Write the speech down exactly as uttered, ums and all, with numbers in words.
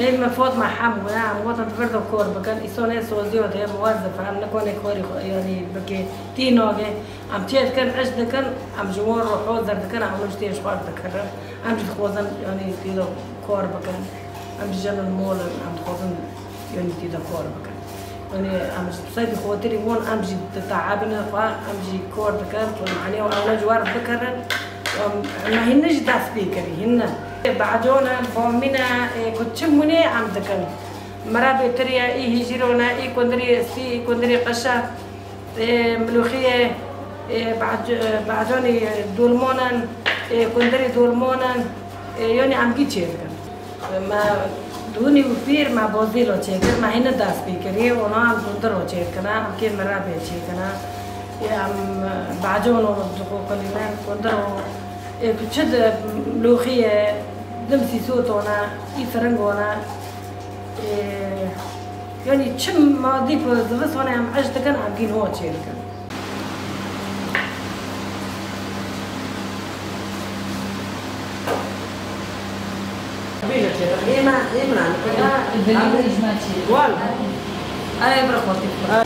Ê me Fatma hem wina, em gotin tu vir de kor bikin. Îsonê soziyo de muwezif em nikonê korî xwe, yanî bikê tî nagê. Em çê dikin, iş dikin, em ji wan re hozir dikin, em ji tê ji xwe dikirin. Em jî dixwazin, yanî tê de kor bikin. Em jî jenin mol in, em dixwazin, yanî tê de kor bikin. Yanî em ji sedî xotirî wan, em jî ditaebin xwe, em jî kor dikin, ku mane û ewne ji wer bikirin. Em, me hîn ne jî dest pê kirî, hîn ne. Bahcone, Bomîne, ê, ku çi mûnê em dikin. Mera bêtiriye, î hîjîrone, î kundirî stî, î kundirî qeşe, ê, milûxiyê, ê, bahc-, bahconî dolmonin, ê, kundirî dolmonin, ê, yanî em gî çê dikin. Me dûnî û pîr me bozîlo çêkir, me hîne dest pê kirî, ona em gundiro çêdikine, em kê mirebê çêkine. Ê em bacono dixoqilîne, gundiro, ê, çi di lûxî ye, dim sîsotone, î firingone. Ê, yanî çi madî ku zivistone em eş dikin, em gîn ho çêdikin. Bêje çêtir. Ê me, ê min an. Dilê jî me çê. Wal. Ay, bira xwetî.